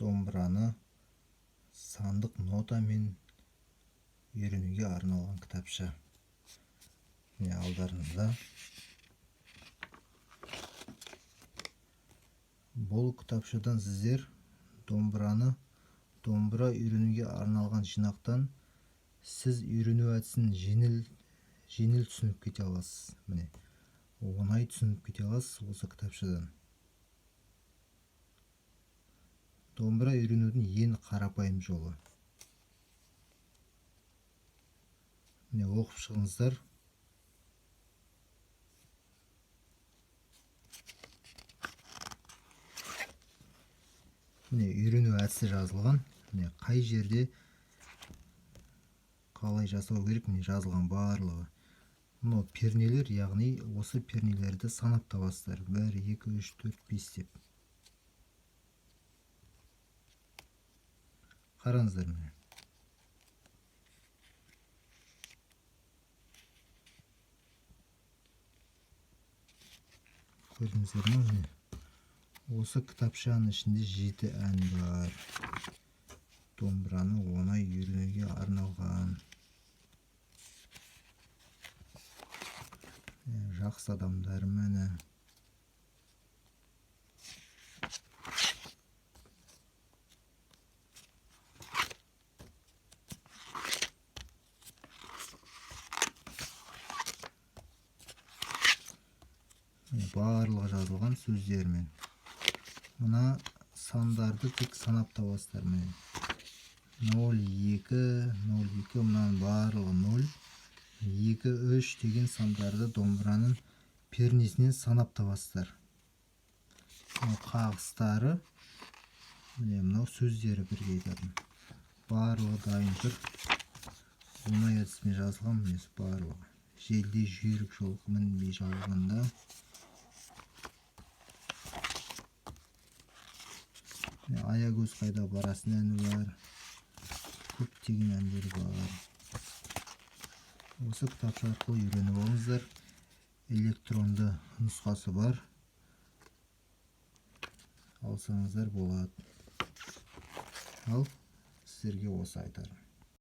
Домбыраны сандық нотамен үйренуге арналған кітапша. Міне алдарыңызда. Бұл кітапшадан сіздер домбыраны домбыра үйренуге арналған жинақтан сіз үйрену әдісін жеңіл түсініп кете аласыз. Міне, оңай түсініп кете аласыз осы кітапшадан. Домбыра үйренудің ең қарапайым жолы. Міне, оқып шығыңыздар. Міне, үйрену әдісі жазылған. Міне, қай жерде қалай жасау керек, міне жазылған барлығы. Мынау пернелер, яғни осы пернелерді санап табасыздар. 1, 2, 3, 4, 5 деп. Қараңыздар міне. Көрдіңіздер ме? Міне. Осы кітапшаның ішінде 7 ән бар. Домбыраны оңай үйренуге арналған. Жақсы адамдар міне. Міне, барлығы жазылған сөздермен. Мына сандарды тек санап табасыздар. Міне 0, 2, 0, 2, мынаның барлығы 0, 2, 3 деген сандарды домбыраның пернесінен санап табасыздар. Мынау қағыстары, міне мынау сөздері бірге айтатын. Барлығы дайын тұр. Оңай әдіспен жазылған, міне барлығы. Желде жүйрік жолқы мінбей жалғанда. Міне, Аягөз қайда барасың әні бар. Көптеген әндер бар. Осы кітапша арқылы үйреніп алыңыздар. Электронды нұсқасы бар. Алсаңыздар болады. Ал сіздерге осы айтарым.